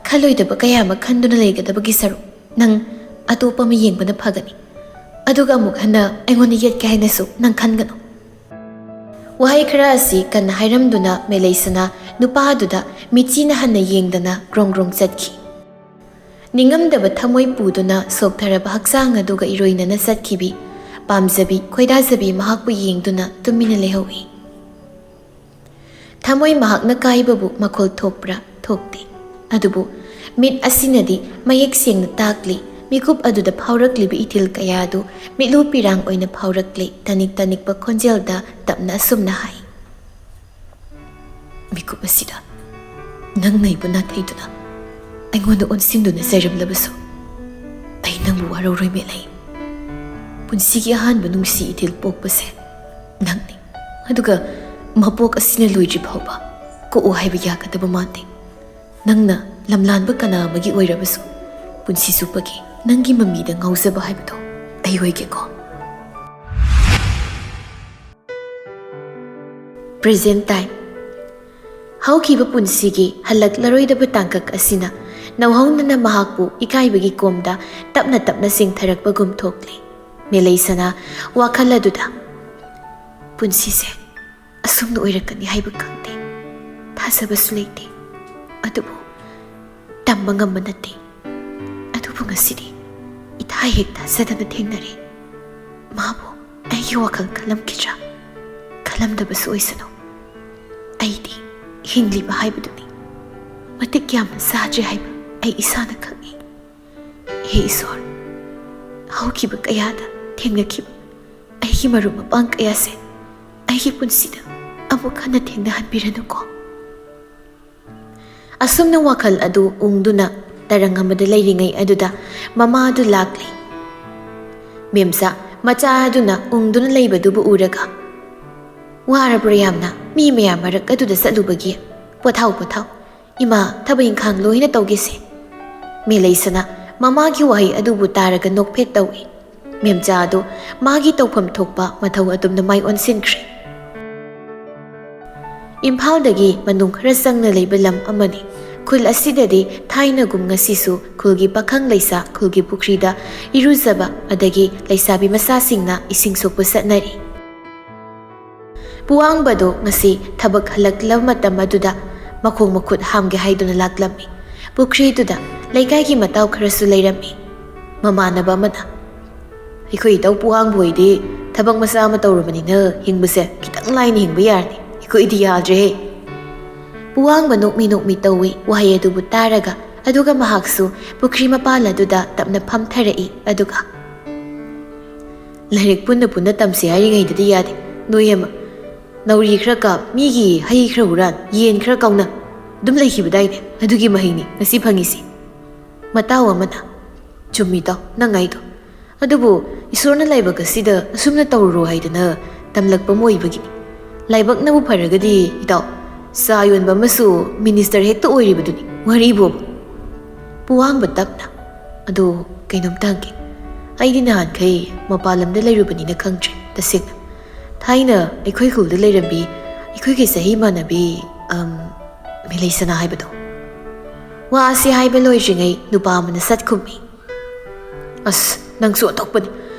ꯈꯜꯂꯣꯏꯗꯕ ꯀꯌꯥ ꯑꯃ ꯈꯟꯗꯨꯅ ꯂꯩꯒꯗꯕꯒꯤ ꯁꯔꯨꯛ, ꯅꯪ ꯑꯇꯣꯞꯄ ꯑꯃ ꯌꯦꯡꯕꯅ ꯐꯒꯅꯤ꯫ ꯑꯗꯨꯒ ꯑꯃꯨꯛ ꯍꯟꯅ ꯑꯩꯉꯣꯟꯗ ꯌꯦꯠꯀꯦ ꯍꯥꯏꯅꯁꯨ ꯅꯪ ꯈꯟꯒꯅꯨ꯫" ꯋꯥꯍꯩ ꯈꯔ ꯑꯁꯤ ꯀꯟꯅ ꯍꯥꯏꯔꯝꯗꯨꯅ ꯃꯦꯂꯩꯁꯅꯥ ꯅꯨꯄꯥ ꯑꯗꯨꯗ ꯃꯤꯠꯆꯤꯅ ꯍꯟꯅ ꯌꯦꯡꯗꯅ ꯒ꯭ꯔꯣꯡ ꯒ꯭ꯔꯣꯡ ꯆꯠꯈꯤ꯫ ꯅꯤꯡꯉꯝꯗꯕ ꯊꯃꯣꯏ ꯄꯨꯗꯨꯅ ꯁꯣꯛꯊꯔꯕ ꯍꯛꯆꯥꯡ ꯑꯗꯨꯒ ꯏꯔꯣꯏꯅꯅ ꯆꯠꯈꯤꯕꯤ ꯄꯥꯝꯖꯕꯤ, ꯈꯣꯏꯗꯥꯖꯕꯤ ꯃꯍꯥꯛꯄꯨ ꯌꯦꯡꯗꯨꯅ ꯇꯨꯃꯤꯟꯅ ꯂꯩꯍꯧꯏ꯫ ꯊꯃꯣꯏ ꯃꯍꯥꯛꯅ ꯀꯥꯏꯕꯕꯨ ꯃꯈꯣꯜ ꯊꯣꯛꯄ꯭ꯔꯥ? ꯊꯣꯛꯇꯦ꯫ ꯑꯗꯨꯕꯨ ꯃꯤꯠ ꯑꯁꯤꯅꯗꯤ ꯃꯌꯦꯛ ꯁꯦꯡꯅ ꯇꯥꯛꯂꯤ, ꯃꯤꯀꯨꯞ ꯑꯗꯨꯗ ꯐꯥꯎꯔꯛꯂꯤꯕ ꯏꯊꯤꯜ ꯀꯌꯥ ꯑꯗꯨ ꯃꯤꯠꯂꯨ ꯄꯤꯔꯥꯡ ꯑꯣꯏꯅ ꯐꯥꯎꯔꯛꯂꯤ꯫ ꯇꯅꯤꯛ ꯇꯅꯤꯛꯄ ꯈꯣꯟꯖꯦꯜꯗ ꯇꯞꯅ ꯑꯁꯨꯝꯅ ꯍꯥꯏ, "ꯃꯤꯀꯨꯞ ꯑꯁꯤꯗ ꯅꯪꯅ ꯑꯩꯕꯨ ꯅꯥꯊꯩꯗꯨꯅ ꯑꯩꯉꯣꯟꯗ ꯑꯣꯟꯁꯤꯟꯗꯨꯅ ꯆꯩꯔꯝꯂꯕꯁꯨ, ꯑꯩ ꯅꯪꯕꯨ ꯋꯥꯔꯧꯔꯣꯏ ꯃꯦꯂꯩ꯫ ꯄꯨꯟꯁꯤꯒꯤ ꯑꯍꯥꯟꯕ ꯅꯨꯡꯁꯤ ꯏꯊꯤꯜ ꯄꯣꯛꯄꯁꯦ ꯅꯪꯅꯤ꯫ ꯑꯗꯨꯒ ꯃꯄꯣꯛ ꯑꯁꯤꯅ ꯂꯣꯏꯗ꯭ꯔꯤ ꯐꯥꯎꯕ ꯀꯣꯛꯎ ꯍꯥꯏꯕ ꯌꯥꯒꯗꯕ ꯃꯥꯟꯗꯦ꯫ ꯅꯪꯅ ꯂꯝꯂꯥꯟꯕ ꯀꯅꯥ ꯑꯃꯒꯤ ꯑꯣꯏꯔꯕꯁꯨ, ꯄꯨꯟꯁꯤ ꯆꯨꯞꯄꯒꯤ ꯅꯪꯒꯤ ꯃꯃꯤꯗ ꯉꯥꯎꯖꯕ ꯍꯥꯏꯕꯗꯣ ꯑꯩ ꯑꯣꯏꯒꯦꯀꯣ꯫" Present time. ꯍꯧꯈꯤꯕ ꯄꯨꯟꯁꯤꯒꯤ ꯍꯜꯂꯛꯂꯔꯣꯏꯗꯕ ꯇꯥꯡꯀꯛ ꯑꯁꯤꯅ ꯅꯧꯍꯧꯅꯅ ꯃꯍꯥꯛꯄꯨ ꯏꯀꯥꯏꯕꯒꯤ ꯀꯣꯝꯗ ꯇꯞꯅ ꯇꯞꯅ ꯆꯤꯡꯊꯔꯛꯄꯒꯨꯝ ꯊꯣꯛꯂꯤ꯫ ꯃꯦꯂꯩꯁꯅꯥ ꯋꯥꯈꯜ ꯑꯗꯨꯗ, "ꯄꯨꯟꯁꯤꯁꯦ ꯑꯁꯨꯝꯅ ꯑꯣꯏꯔꯛꯀꯅꯤ ꯍꯥꯏꯕ ꯈꯪꯗꯦ, ꯊꯥꯖꯕꯁꯨ ꯂꯩꯇꯦ, ꯑꯗꯨꯕꯨ ꯇꯝꯕ ꯉꯝꯕ ꯅꯠꯇꯦ꯫ ꯑꯗꯨꯕꯨ ꯉꯁꯤꯗꯤ ꯏꯊꯥ ꯍꯦꯛ ꯊꯥꯖꯗꯅ ꯊꯦꯡꯅꯔꯦ꯫ ꯃꯥꯕꯨ ꯑꯩꯒꯤ ꯋꯥꯈꯜ ꯈꯜꯂꯝꯈꯤꯗ꯭ꯔꯥ? ꯈꯜꯂꯝꯗꯕꯁꯨ ꯑꯣꯏꯁꯅꯨ꯫ ꯑꯩꯗꯤ ꯍꯤꯡꯂꯤꯕ ꯍꯥꯏꯕꯗꯨꯅꯤ꯫ ꯃꯇꯤꯛ ꯌꯥꯝꯅ ꯆꯥꯗ꯭ꯔꯦ ꯍꯥꯏꯕ ꯑꯩ ꯏꯁꯥꯅ ꯈꯪꯏ꯫ ꯍꯦ ꯏꯁꯣꯔ, ꯍꯧꯈꯤꯕ ꯀꯌꯥꯗ ꯊꯦꯡꯅꯈꯤꯕ ꯑꯩꯒꯤ ꯃꯔꯨꯞ ꯃꯄꯥꯡ ꯀꯌꯥꯁꯦ ꯑꯩꯒꯤ ꯄꯨꯟꯁꯤꯗ ꯑꯃꯨꯛ ꯍꯟꯅ ꯊꯦꯡꯅꯍꯟꯕꯤꯔꯅꯨꯀꯣ꯫" ꯑꯁꯨꯝꯅ ꯋꯥꯈꯜ ꯑꯗꯨ ꯎꯪꯗꯨꯅ ꯇꯔꯪ ꯑꯃꯗ ꯂꯩꯔꯤꯉꯩ ꯑꯗꯨꯗ ꯃꯃꯥ ꯑꯗꯨ ꯂꯥꯛꯂꯦ꯫ ꯃꯦꯝꯆꯥ ꯃꯆꯥ ꯑꯗꯨꯅ ꯎꯪꯗꯨꯅ ꯂꯩꯕꯗꯨꯕꯨ ꯎꯔꯒ, "ꯋꯥꯔꯕ꯭ꯔꯥ ꯌꯥꯝꯅ ꯃꯤ ꯃꯌꯥꯝ ꯃꯔꯛ ꯑꯗꯨꯗ ꯆꯠꯂꯨꯕꯒꯤ? ꯄꯣꯊꯥꯎ, ꯄꯣꯊꯥꯎ꯫ ꯏꯃꯥ ꯊꯕꯛ ꯏꯪꯈꯥꯡ ꯂꯣꯏꯅ ꯇꯧꯒꯦꯁꯦ꯫" ꯃꯦꯂꯩꯁꯅꯥ ꯃꯃꯥꯒꯤ ꯋꯥꯍꯩ ꯑꯗꯨꯕꯨ ꯇꯥꯔꯒ ꯅꯣꯛꯐꯦꯠ ꯇꯧꯏ꯫ ꯃꯦꯝꯆꯥ ꯑꯗꯨ ꯃꯥꯒꯤ ꯇꯧꯐꯝ ꯊꯣꯛꯄ ꯃꯊꯧ ꯑꯗꯨꯝꯅ ꯃꯥꯏ ꯑꯣꯟꯁꯤꯟꯈ꯭ꯔꯦ꯫ ꯏꯝꯐꯥꯜꯗꯒꯤ ꯃꯅꯨꯡ ꯈꯔ ꯆꯪꯅ ꯂꯩꯕ ꯂꯝ ꯑꯃꯅꯤ꯫ ꯈꯨꯜ ꯑꯁꯤꯗꯗꯤ ꯊꯥꯏꯅꯒꯨꯝ ꯉꯁꯤꯁꯨ ꯈꯨꯜꯒꯤ ꯄꯥꯈꯪ ꯂꯩꯁꯥ ꯈꯨꯜꯒꯤ ꯄꯨꯈ꯭ꯔꯤꯗ ꯏꯔꯨꯖꯕ ꯑꯗꯒꯤ ꯂꯩꯁꯥꯕꯤ ꯃꯆꯥꯁꯤꯡꯅ ꯏꯁꯤꯡ ꯁꯣꯛꯄ ꯆꯠꯅꯔꯤ꯫ ꯄꯨꯋꯥꯡꯕꯗꯨ ꯉꯁꯤ ꯊꯕꯛ ꯍꯜꯂꯛꯂꯕ ꯃꯇꯝ ꯑꯗꯨꯗ ꯃꯈꯣꯡ ꯃꯈꯨꯠ ꯍꯥꯝꯒꯦ ꯍꯥꯏꯗꯨꯅ ꯂꯥꯛꯂꯝꯃꯤ꯫ ꯄꯨꯈ꯭ꯔꯤꯗꯨꯗ ꯂꯩꯀꯥꯏꯒꯤ ꯃꯇꯥꯎ ꯈꯔꯁꯨ ꯂꯩꯔꯝꯃꯤ꯫ ꯃꯃꯥꯟꯅꯕ ꯑꯃꯅ, "ꯑꯩꯈꯣꯏ ꯏꯇꯧ ꯄꯨꯋꯥꯡꯕ ꯍꯣꯏꯗꯤ ꯊꯕꯛ ꯃꯆꯥ ꯑꯃ ꯇꯧꯔꯕꯅꯤꯅ ꯍꯤꯡꯕꯁꯦ ꯈꯤꯇꯪ ꯂꯥꯏꯅ ꯍꯤꯡꯕ ꯌꯥꯔꯅꯤ꯫ ꯑꯩꯈꯣꯏꯗꯤ ꯌꯥꯗ꯭ꯔꯦꯍꯦ꯫" ꯄꯨꯋꯥꯡꯕ ꯅꯣꯛꯃꯤ ꯅꯣꯛꯃꯤ ꯇꯧꯏ ꯋꯥꯍꯩ ꯑꯗꯨꯕꯨ ꯇꯥꯔꯒ, ꯑꯗꯨꯒ ꯃꯍꯥꯛꯁꯨ ꯄꯨꯈ꯭ꯔꯤ ꯃꯄꯥꯜ ꯑꯗꯨꯗ ꯇꯞꯅ ꯐꯝꯊꯔꯛꯏ꯫ ꯑꯗꯨꯒ, "ꯂꯥꯏꯔꯤꯛ ꯄꯨꯟꯅ ꯄꯨꯟꯅ ꯇꯝꯁꯤ ꯍꯥꯏꯔꯤꯉꯩꯗꯗꯤ ꯌꯥꯗꯦ꯫ ꯅꯣꯏ ꯑꯃ ꯅꯥꯎꯔꯤ ꯈꯔ ꯀꯥꯞ, ꯃꯤꯒꯤ ꯍꯩ ꯈꯔ ꯍꯨꯔꯥꯟ, ꯌꯦꯟ ꯈꯔ ꯀꯥꯎꯅ ꯑꯗꯨꯝ ꯂꯩꯈꯤꯕꯗꯥꯏꯅꯦ꯫ ꯑꯗꯨꯒꯤ ꯃꯍꯩꯅꯤ ꯉꯁꯤ ꯐꯪꯉꯤꯁꯤ꯫" ꯃꯇꯥꯎ ꯑꯃꯅ, "ꯆꯨꯝꯃꯤ ꯏꯇꯥꯎ, ꯅꯪ ꯍꯥꯏꯗꯣ꯫ ꯑꯗꯨꯕꯨ ꯏꯁꯣꯔꯅ ꯂꯥꯏꯕꯛ ꯑꯁꯤꯗ ꯑꯁꯨꯝꯅ ꯇꯧꯔꯨꯔꯣ ꯍꯥꯏꯗꯅ ꯇꯝꯂꯛꯄ ꯑꯃ ꯑꯣꯏꯕꯒꯤꯅꯤ꯫ ꯂꯥꯏꯕꯛꯅꯕꯨ ꯐꯔꯒꯗꯤ ꯏꯇꯥꯎ, ꯆꯥ ꯌꯣꯟꯕ ꯑꯃꯁꯨ ꯃꯤꯅꯤꯁꯇꯔ ꯍꯦꯛꯇ ꯑꯣꯏꯔꯤꯕꯗꯨꯅꯤ꯫ ꯋꯥꯔꯤꯕꯣꯕ꯫" ꯄꯨꯋꯥꯡꯕ ꯇꯞꯅ, "ꯑꯗꯣ ꯀꯩꯅꯣꯝꯇ ꯍꯪꯒꯦ꯫ ꯑꯩꯗꯤ ꯅꯍꯥꯟꯈꯩ ꯃꯄꯥꯟ ꯂꯝꯗ ꯂꯩꯔꯨꯕꯅꯤꯅ ꯈꯪꯗ꯭ꯔꯦ ꯇꯁꯦꯡꯅ꯫ ꯊꯥꯏꯅ ꯑꯩꯈꯣꯏ ꯈꯨꯜꯗ ꯂꯩꯔꯝꯕꯤ ꯑꯩꯈꯣꯏꯒꯤ ꯆꯍꯤ ꯃꯥꯟꯅꯕꯤ "ꯑꯝ, ꯃꯤꯂꯩꯁꯅꯥ ꯍꯥꯏꯕꯗꯣ?" ꯋꯥ ꯑꯁꯤ ꯍꯥꯏꯕ ꯂꯣꯏꯗ꯭ꯔꯤꯉꯩ ꯅꯨꯄꯥ ꯑꯃꯅ ꯁꯠ ꯈꯨꯝꯃꯤ꯫ "ꯑꯁ, ꯅꯪꯁꯨ ꯑꯇꯣꯞꯄꯅꯤ꯫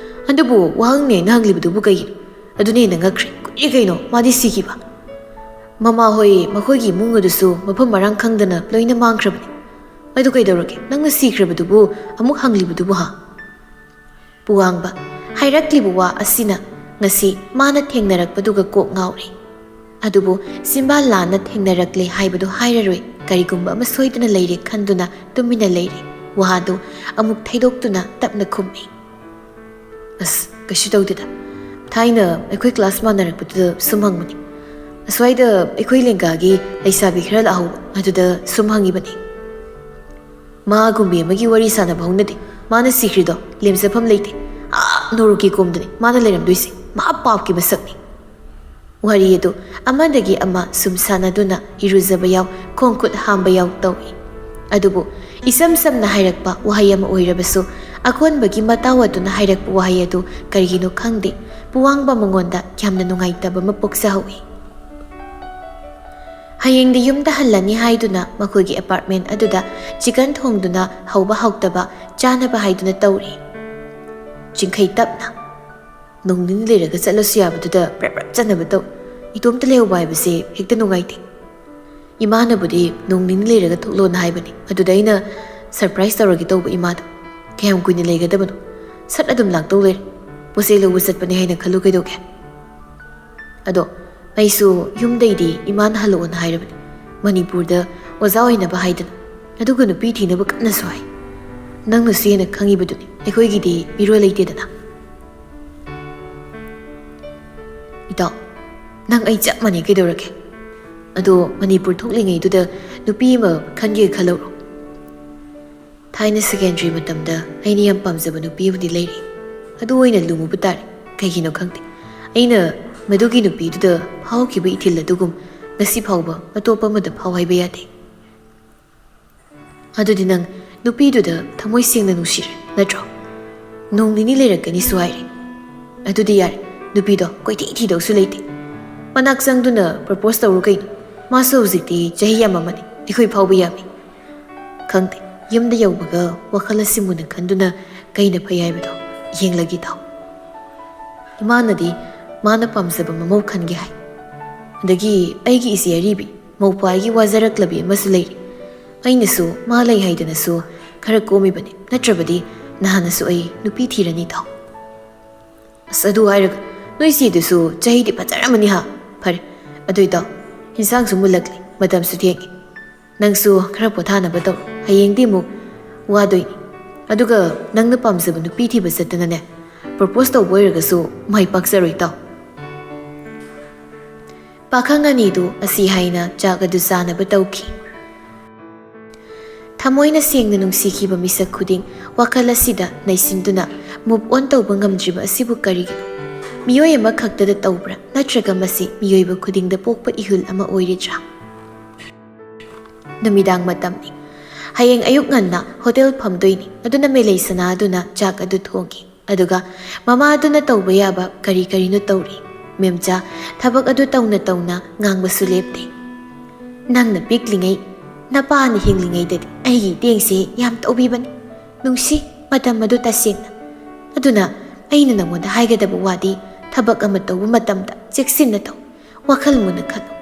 ꯑꯗꯨꯕꯨ ꯋꯥꯍꯪꯅꯦ ꯑꯩꯅ ꯍꯪꯂꯤꯕꯗꯨꯕꯨ ꯀꯩꯒꯤꯅꯣ? ꯑꯗꯨꯅ ꯍꯦꯟꯅ ꯉꯛꯈ꯭ꯔꯦ꯫ ꯀꯨꯏꯔꯦ ꯀꯩꯅꯣ ꯃꯥꯗꯤ ꯁꯤꯈꯤꯕ꯫ ꯃꯃꯥ ꯍꯣꯏ, ꯃꯈꯣꯏꯒꯤ ꯏꯃꯨꯡ ꯑꯗꯨꯁꯨ ꯃꯐꯝ ꯃꯔꯥꯡ ꯈꯪꯗꯅ ꯂꯣꯏꯅ ꯃꯥꯡꯈ꯭ꯔꯕꯅꯤ꯫ ꯑꯗꯨ ꯀꯩꯗꯧꯔꯒꯦ? ꯅꯪꯅ ꯁꯤꯈ꯭ꯔꯕꯗꯨꯕꯨ ꯑꯃꯨꯛ ꯍꯪꯂꯤꯕꯗꯨꯕꯨ ꯍꯥ?" ꯄꯨꯋꯥꯡꯕ ꯍꯥꯏꯔꯛꯂꯤꯕ ꯋꯥ ꯑꯁꯤꯅ ꯉꯁꯤ ꯃꯥꯅ ꯊꯦꯡꯅꯔꯛꯄꯗꯨꯒ ꯀꯣꯛ ꯉꯥꯎꯔꯦ꯫ ꯑꯗꯨꯕꯨ ꯁꯤꯝꯕꯥ ꯂꯥꯟꯅ ꯊꯦꯡꯅꯔꯛꯂꯦ ꯍꯥꯏꯕꯗꯨ ꯍꯥꯏꯔꯔꯣꯏ, ꯀꯔꯤꯒꯨꯝꯕ ꯑꯃ ꯁꯣꯏꯗꯅ ꯂꯩꯔꯦ ꯈꯟꯗꯨꯅ ꯇꯨꯃꯤꯟꯅ ꯂꯩꯔꯦ꯫ ꯋꯥꯗꯨ ꯑꯃꯨꯛ ꯊꯩꯗꯣꯛꯇꯨꯅ ꯇꯞꯅ ꯈꯨꯝꯃꯤ꯫ "ꯑꯁ, ꯀꯩꯁꯨ ꯇꯧꯗꯦꯗ꯫ ꯊꯥꯏꯅ ꯑꯩꯈꯣꯏ ꯀ꯭ꯂꯥꯁ ꯃꯥꯟꯅꯔꯛꯄꯗꯨꯗ ꯁꯨꯝ ꯍꯪꯕꯅꯤ꯫ ꯑꯁ꯭ꯋꯥꯏꯗ ꯑꯩꯈꯣꯏ ꯂꯦꯡꯒꯥꯒꯤ ꯂꯩꯁꯥꯕꯤ ꯈꯔ ꯂꯥꯛꯍꯧꯕ, ꯑꯗꯨꯗ ꯁꯨꯝ ꯍꯪꯉꯤꯕꯅꯤ꯫ ꯃꯥ ꯒꯨꯝꯕꯤ ꯑꯃꯒꯤ ꯋꯥꯔꯤ ꯁꯥꯟꯅꯕ ꯍꯧꯅꯗꯦ꯫ ꯃꯥꯅ ꯁꯤꯈ꯭ꯔꯤꯗꯣ ꯂꯦꯝꯖꯐꯝ ꯂꯩꯇꯦ꯫ ꯑꯥ, ꯅꯣꯔꯣꯛꯀꯤ ꯀꯣꯝꯗꯅꯤ ꯃꯥꯅ ꯂꯩꯔꯝꯗꯣꯏꯁꯦ꯫ ꯃꯍꯥ ꯄꯥꯞꯀꯤ ꯃꯁꯛꯅꯤ꯫" ꯋꯥꯔꯤ ꯑꯗꯨ ꯑꯃꯗꯒꯤ ꯑꯃ ꯁꯨꯝ ꯁꯥꯟꯅꯗꯨꯅ ꯏꯔꯨꯖꯕ ꯌꯥꯎ, ꯈꯣꯡ ꯈꯨꯠ ꯍꯥꯝꯕ ꯌꯥꯎ ꯇꯧꯏ꯫ ꯑꯗꯨꯕꯨ ꯏꯁꯝ ꯁꯝꯅ ꯍꯥꯏꯔꯛꯄ ꯋꯥꯍꯩ ꯑꯃ ꯑꯣꯏꯔꯕꯁꯨ, ꯑꯀꯣꯟꯕꯒꯤ ꯃꯇꯥꯎ ꯑꯗꯨꯅ ꯍꯥꯏꯔꯛꯄ ꯋꯥꯍꯩ ꯑꯗꯨ ꯀꯔꯤꯒꯤꯅꯣ ꯈꯪꯗꯦ, ꯄꯨꯋꯥꯡꯕ ꯃꯉꯣꯟꯗ ꯌꯥꯝꯅ ꯅꯨꯡꯉꯥꯏꯇꯕ ꯑꯃ ꯄꯣꯛꯆꯍꯧꯏ꯫ ꯍꯌꯦꯡꯗꯤ ꯌꯨꯝꯗ ꯍꯜꯂꯅꯤ ꯍꯥꯏꯗꯨꯅ ꯃꯈꯣꯏꯒꯤ ꯑꯦꯄꯥꯔꯠꯃꯦꯟ ꯑꯗꯨꯗ ꯆꯤꯀꯟ ꯊꯣꯡꯗꯨꯅ ꯍꯧꯕ ꯍꯧꯇꯕ ꯆꯥꯅꯕ ꯍꯥꯏꯗꯨꯅ ꯇꯧꯔꯤ꯫ ꯆꯤꯡꯈꯩ ꯇꯞꯅ, "ꯅꯣꯡ ꯅꯤꯅꯤ ꯂꯩꯔꯒ ꯆꯠꯂꯁꯨ ꯌꯥꯕꯗꯨꯗ ꯄ꯭ꯔꯞ ꯄ꯭ꯔꯞ ꯆꯠꯅꯕ ꯇꯧ꯫ ꯏꯇꯣꯝꯇ ꯂꯩꯍꯧꯕ ꯍꯥꯏꯕꯁꯦ ꯍꯦꯛꯇ ꯅꯨꯡꯉꯥꯏꯇꯦ꯫ ꯏꯃꯥꯅꯕꯨꯗꯤ ꯅꯣꯡ ꯅꯤꯅꯤ ꯂꯩꯔꯒ ꯊꯣꯛꯂꯣꯅ ꯍꯥꯏꯕꯅꯤ꯫ ꯑꯗꯨꯗ ꯑꯩꯅ ꯁꯔꯄ꯭ꯔꯥꯏꯖ ꯇꯧꯔꯒꯦ ꯇꯧꯕ ꯏꯃꯥꯗꯣ꯫ ꯀꯌꯥꯝ ꯀꯨꯏꯅ ꯂꯩꯒꯗꯕꯅꯣ? ꯁꯠ ꯑꯗꯨꯝ ꯂꯥꯛꯇꯧ ꯂꯩꯔꯦ꯫ ꯄꯣꯠ ꯆꯩ ꯂꯧꯕ ꯆꯠꯄꯅꯦ ꯍꯥꯏꯅ ꯈꯜꯂꯨ ꯀꯩꯗꯧꯒꯦ?" ꯑꯗꯣ ꯑꯩꯁꯨ ꯌꯨꯝꯗꯩꯗꯤ ꯏꯃꯥꯅ ꯍꯜꯂꯛꯑꯣꯅ ꯍꯥꯏꯔꯕꯅꯤ, ꯃꯅꯤꯄꯨꯔꯗ ꯑꯣꯖꯥ ꯑꯣꯏꯅꯕ ꯍꯥꯏꯗꯅ꯫ ꯑꯗꯨꯒ ꯅꯨꯄꯤ ꯊꯤꯅꯕ ꯀꯟꯅꯁꯨ ꯍꯥꯏ꯫ ꯅꯪꯅꯁꯨ ꯍꯦꯟꯅ ꯈꯪꯉꯤꯕꯗꯨꯅꯤ, ꯑꯩꯈꯣꯏꯒꯤꯗꯤ ꯃꯤꯔꯣꯜ ꯂꯩꯇꯦꯗꯅ꯫ ꯏꯇꯥꯎ, ꯅꯪ ꯑꯩ ꯆꯞ ꯃꯥꯟꯅꯩ ꯀꯩꯗꯧꯔꯒꯦ? ꯑꯗꯣ ꯃꯅꯤꯄꯨꯔ ꯊꯣꯛꯂꯤꯉꯩꯗꯨꯗ ꯅꯨꯄꯤ ꯑꯃ ꯈꯟꯒꯦ ꯈꯜꯍꯧꯔꯣ꯫ ꯊꯥꯏꯅ ꯁꯦꯀꯦꯟꯗꯔꯤ ꯃꯇꯝꯗ ꯑꯩꯅ ꯌꯥꯝ ꯄꯥꯝꯖꯕ ꯅꯨꯄꯤ ꯑꯃꯗꯤ ꯂꯩꯔꯤ꯫ ꯑꯗꯨ ꯑꯣꯏꯅ ꯂꯨꯃꯨꯕ ꯇꯥꯔꯦ꯫ ꯀꯩꯒꯤꯅꯣ ꯈꯪꯗꯦ, ꯑꯩꯅ ꯃꯗꯨꯒꯤ ꯅꯨꯄꯤꯗꯨꯗ ꯐꯥꯎꯈꯤꯕ ꯏꯊꯤꯜ ꯑꯗꯨꯒꯨꯝ ꯉꯁꯤ ꯐꯥꯎꯕ ꯑꯇꯣꯞꯄ ꯑꯃꯗ ꯐꯥꯎ ꯍꯥꯏꯕ ꯌꯥꯗꯦ꯫ ꯑꯗꯨꯗꯤ ꯅꯪ ꯅꯨꯄꯤꯗꯨꯗ ꯊꯃꯣꯏ ꯁꯦꯡꯅ ꯅꯨꯡꯁꯤꯔꯦ ꯅꯠꯇ꯭ꯔꯣ? ꯅꯣꯡ ꯅꯤꯅꯤ ꯂꯩꯔꯛꯀꯅꯤꯁꯨ ꯍꯥꯏꯔꯦ꯫ ꯑꯗꯨꯗꯤ ꯌꯥꯔꯦ, ꯅꯨꯄꯤꯗꯣ ꯀꯣꯏꯊꯤ ꯊꯤꯗꯧꯁꯨ ꯂꯩꯇꯦ꯫ ꯃꯅꯥꯛ ꯆꯪꯗꯨꯅ ꯄ꯭ꯔꯄꯣꯁ ꯇꯧꯔꯣ ꯀꯩꯅꯣ꯫ ꯃꯥꯁꯨ ꯍꯧꯖꯤꯛꯇꯤ ꯆꯍꯤ ꯌꯥꯝꯃꯝꯃꯅꯤ, ꯑꯩꯈꯣꯏ ꯐꯥꯎꯕ ꯌꯥꯝꯃꯤ꯫ ꯈꯪꯗꯦ, ꯌꯨꯝꯗ ꯌꯧꯕꯒ ꯋꯥꯈꯜ ꯑꯁꯤ ꯃꯨꯟꯅ ꯈꯟꯗꯨꯅ ꯀꯩꯅ ꯐꯩ ꯍꯥꯏꯕꯗꯣ ꯌꯦꯡꯂꯒꯦ ꯇꯥꯎ꯫ ꯏꯃꯥꯅꯗꯤ ꯃꯥꯅ ꯄꯥꯝꯖꯕ ꯃꯃꯧ ꯈꯟꯒꯦ ꯍꯥꯏ꯫ ꯑꯗꯒꯤ ꯑꯩꯒꯤ ꯏꯆꯦ ꯑꯔꯤꯕꯤ ꯃꯧꯄ꯭ꯋꯥꯒꯤ ꯋꯥꯖꯔꯛꯂꯕꯤ ꯑꯃꯁꯨ ꯂꯩꯔꯤ꯫ ꯑꯩꯅꯁꯨ ꯃꯥ ꯂꯩ ꯍꯥꯏꯗꯅꯁꯨ ꯈꯔ ꯀꯣꯝꯃꯤꯕꯅꯤ, ꯅꯠꯇ꯭ꯔꯕꯗꯤ ꯅꯍꯥꯟꯅꯁꯨ ꯑꯩ ꯅꯨꯄꯤ ꯊꯤꯔꯅꯤ ꯇꯥꯎ꯫ ꯑꯁ, ꯑꯗꯨ ꯍꯥꯏꯔꯒ ꯅꯣꯏ ꯆꯦꯗꯨꯁꯨ ꯆꯍꯤꯗꯤ ꯐꯖꯔꯝꯃꯅꯤ ꯍꯥ? ꯐꯔꯦ, ꯑꯗꯨꯏ ꯇꯥꯎ, ꯏꯟꯁꯥꯡꯁꯨ ꯃꯨꯜꯂꯛꯂꯦ, ꯃꯇꯝꯁꯨ ꯊꯦꯡꯉꯦ꯫ ꯅꯪꯁꯨ ꯈꯔ ꯄꯣꯊꯥꯅꯕ ꯇꯧ, ꯍꯌꯦꯡꯗꯤ ꯑꯃꯨꯛ ꯋꯥꯗꯣꯏꯅꯤ꯫ ꯑꯗꯨꯒ ꯅꯪꯅ ꯄꯥꯝꯖꯕ ꯅꯨꯄꯤ ꯊꯤꯕ ꯆꯠꯇꯅꯅꯦ, ꯄ꯭ꯔꯣꯄꯣꯁ ꯇꯧꯕ ꯑꯣꯏꯔꯒꯁꯨ ꯃꯥꯏ ꯄꯥꯛꯆꯔꯣꯏ ꯇꯥꯎ꯫ ꯄꯥꯈꯪ ꯑꯅꯤꯗꯨ ꯑꯁꯤ ꯍꯥꯏꯅ ꯆꯥꯛ ꯑꯗꯨ ꯆꯥꯅꯕ ꯇꯧꯈꯤ꯫ ꯊꯃꯣꯏꯅ ꯁꯦꯡꯅ ꯅꯨꯡꯁꯤꯈꯤꯕ ꯃꯤꯁꯛ ꯈꯨꯗꯤꯡ ꯋꯥꯈꯜ ꯑꯁꯤꯗ ꯅꯩꯁꯤꯟꯗꯨꯅ move on ꯇꯧꯕ ꯉꯝꯗ꯭ꯔꯤꯕ ꯑꯁꯤꯕꯨ ꯀꯔꯤꯒꯤꯅꯣ? ꯃꯤꯑꯣꯏ ꯑꯃꯈꯛꯇꯗ ꯇꯧꯕ꯭ꯔꯥ, ꯅꯠꯇ꯭ꯔꯒ ꯃꯁꯤ ꯃꯤꯑꯣꯏꯕ ꯈꯨꯗꯤꯡꯗ ꯄꯣꯛꯄ ꯏꯍꯨꯜ ꯑꯃ ꯑꯣꯏꯔꯤꯗ꯭ꯔꯥ? ꯅꯨꯃꯤꯗꯥꯡ ꯃꯇꯝꯅꯤ꯫ ꯍꯌꯦꯡ ꯑꯌꯨꯛ ꯉꯟꯅ ꯍꯣꯇꯦꯜ ꯐꯝꯗꯣꯏꯅꯤ, ꯑꯗꯨꯅ ꯃꯦꯂꯩꯁꯅꯥ ꯑꯗꯨꯅ ꯆꯥꯛ ꯑꯗꯨ ꯊꯣꯡꯈꯤ꯫ ꯑꯗꯨꯒ ꯃꯃꯥ ꯑꯗꯨꯅ ꯇꯧꯕ ꯌꯥꯕ ꯀꯔꯤ ꯀꯔꯤꯅꯣ ꯇꯧꯔꯤ꯫ ꯃꯦꯝꯆꯥ ꯊꯕꯛ ꯑꯗꯨ ꯇꯧꯅ ꯇꯧꯅ ꯉꯥꯡꯕꯁꯨ ꯂꯦꯞꯇꯦ꯫ "ꯅꯪꯅ ꯄꯤꯛꯂꯤꯉꯩ, ꯅꯄꯥꯅ ꯍꯤꯡꯂꯤꯉꯩꯗꯗꯤ ꯑꯩꯒꯤ ꯏꯇꯦꯡꯁꯦ ꯌꯥꯝ ꯇꯧꯕꯤꯕꯅꯤ꯫ ꯅꯨꯡꯁꯤ ꯃꯇꯝ ꯑꯗꯨ ꯇꯁꯦꯡꯅ꯫ ꯑꯗꯨꯅ ꯑꯩꯅ ꯅꯉꯣꯟꯗ ꯍꯥꯏꯒꯗꯕ ꯋꯥꯗꯤ, ꯊꯕꯛ ꯑꯃ ꯇꯧꯕ ꯃꯇꯝꯗ ꯆꯦꯛꯁꯤꯟꯅ ꯇꯧ, ꯋꯥꯈꯜ ꯃꯨꯟꯅ ꯈꯜꯂꯨ꯫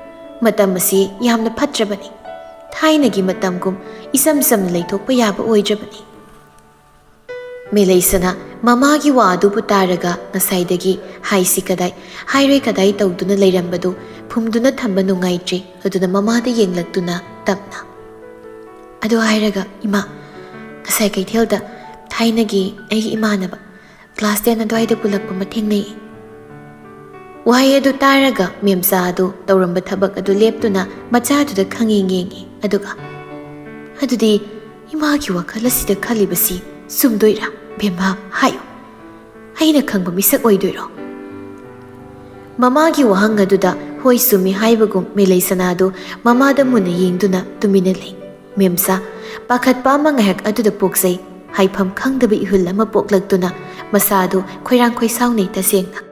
ꯃꯇꯝ ꯑꯁꯤ ꯌꯥꯝꯅ ꯐꯠꯇ꯭ꯔꯕꯅꯤ꯫ ꯊꯥꯏꯅꯒꯤ ꯃꯇꯝꯒꯨꯝ ꯏꯆꯝ ꯆꯝꯅ ꯂꯩꯊꯣꯛꯄ ꯌꯥꯕ ꯑꯣꯏꯗ꯭ꯔꯕꯅꯤ꯫" ꯃꯦꯂꯩꯁꯅꯥ ꯃꯃꯥꯒꯤ ꯋꯥ ꯑꯗꯨꯕꯨ ꯇꯥꯔꯒ ꯉꯁꯥꯏꯗꯒꯤ ꯍꯥꯏꯁꯤ ꯀꯗꯥꯏ, ꯍꯥꯏꯔꯣꯏ ꯀꯗꯥꯏ ꯇꯧꯗꯨꯅ ꯂꯩꯔꯝꯕꯗꯨ ꯐꯨꯝꯗꯨꯅ ꯊꯝꯕ ꯅꯨꯡꯉꯥꯏꯇ꯭ꯔꯦ꯫ ꯑꯗꯨꯅ ꯃꯃꯥꯗ ꯌꯦꯡꯂꯛꯇꯨꯅ ꯇꯞꯅ, "ꯑꯗꯨ ꯍꯥꯏꯔꯒ ꯏꯃꯥ, ꯉꯁꯥꯏ ꯀꯩꯊꯦꯜꯗ ꯊꯥꯏꯅꯒꯤ ꯑꯩꯒꯤ ꯏꯃꯥꯟꯅꯕ class ten ꯑꯗꯨꯋꯥꯏꯗ ꯄꯨꯜꯂꯛꯄ ꯑꯃ ꯊꯦꯡꯅꯩ꯫" ꯋꯥꯍꯩ ꯑꯗꯨ ꯇꯥꯔꯒ ꯃꯦꯝꯆꯥ ꯑꯗꯨ ꯇꯧꯔꯝꯕ ꯊꯕꯛ ꯑꯗꯨ ꯂꯦꯞꯇꯨꯅ ꯃꯆꯥꯗꯨꯗ ꯈꯪꯌꯦꯡ ꯌꯦꯡꯉꯤ꯫ ꯑꯗꯨꯒ, "ꯑꯗꯨꯗꯤ ꯏꯃꯥꯒꯤ ꯋꯥꯈꯜ ꯑꯁꯤꯗ ꯈꯜꯂꯤꯕꯁꯤ ꯆꯨꯝꯗꯣꯏꯔꯥ? ꯕꯦꯝꯃ, ꯍꯥꯏꯌꯨ꯫ ꯑꯩꯅ ꯈꯪꯕ ꯃꯤꯁꯛ ꯑꯣꯏꯗꯣꯏꯔꯣ?" ꯃꯃꯥꯒꯤ ꯋꯥꯍꯪ ꯑꯗꯨꯗ ꯍꯣꯏ ꯆꯨꯝꯃꯤ ꯍꯥꯏꯕꯒꯨꯝ ꯃꯦꯂꯩꯁꯅꯥꯗꯨ ꯃꯃꯥꯗ ꯃꯨꯟꯅ ꯌꯦꯡꯗꯨꯅ ꯇꯨꯃꯤꯟꯅ ꯂꯩ꯫ ꯃꯦꯝꯆꯥ ꯄꯥꯈꯠꯄ ꯑꯃ ꯉꯥꯏꯍꯥꯛ ꯑꯗꯨꯗ ꯄꯣꯛꯆꯩ꯫ ꯍꯥꯏꯐꯝ ꯈꯪꯗꯕ ꯏꯍꯨꯜ ꯑꯃ ꯄꯣꯛꯂꯛꯇꯨꯅ ꯃꯁꯥꯗꯨ ꯈꯣꯏꯔꯥꯡ ꯈꯣꯏꯁꯥꯎꯅꯩ ꯇꯁꯦꯡꯅ꯫